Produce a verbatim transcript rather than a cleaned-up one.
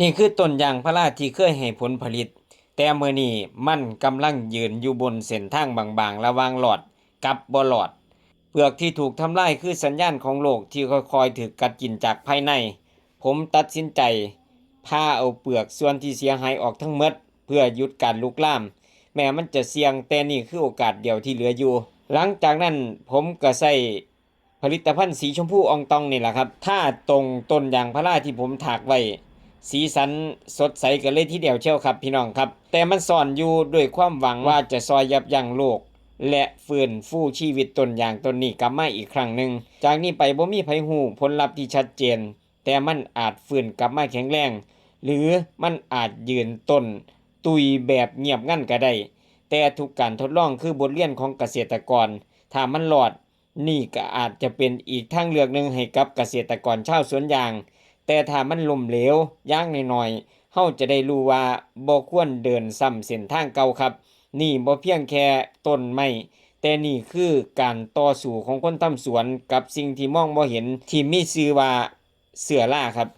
นี่คือต้นยางพาราที่เคยให้ผลผลิต แต่มื้อนี้มันกำลังยืนอยู่บนเส้นทางบางๆ ระหว่างรอดกับบ่รอด เปลือกที่ถูกทำลายคือสัญญาณของโรคที่ค่อยๆ ถูกกัดกินจากภายใน ผมตัดสินใจพาเอาเปลือกส่วนที่เสียหายออกทั้งหมด เพื่อหยุดการลุกลาม แม้มันจะเสี่ยง แต่นี่คือโอกาสเดียวที่เหลืออยู่ หลังจากนั้นผมก็ใช้ผลิตภัณฑ์สีชมพูอ่องตองนี่แหละครับ ทาตรงต้นยางพาราที่ผมถากไว้ สีสันสดใสกันเลยทีเดียวเชียวครับพี่น้องครับ แต่มันซ่อนอยู่ด้วยความหวังว่าจะซอยยับยั้งโรค และฟื้นฟูชีวิตต้นยางต้นนี้กลับมาอีกครั้งหนึ่ง จากนี้ไปบ่มีไผฮู้ผลลัพธ์ที่ชัดเจน แต่มันอาจฟื้นกลับมาแข็งแรง หรือมันอาจยืนต้นตุยแบบเงียบงันก็ได้ แต่ทุกการทดลองคือบทเรียนของเกษตรกร ถ้ามันรอด นี่ก็อาจจะเป็นอีกทางเลือกหนึ่งให้กับเกษตรกรชาวสวนยาง แต่ถ้ามันล้มเหลว อย่างน้อยๆ เฮาจะได้รู้ว่าบ่ควรเดินซ้ำเส้นทางเก่าครับ นี่บ่เพียงแค่ต้นไม้ แต่นี่คือการต่อสู้ของคนทำสวนกับสิ่งที่มองบ่เห็น ที่มีชื่อว่าเชื้อราครับ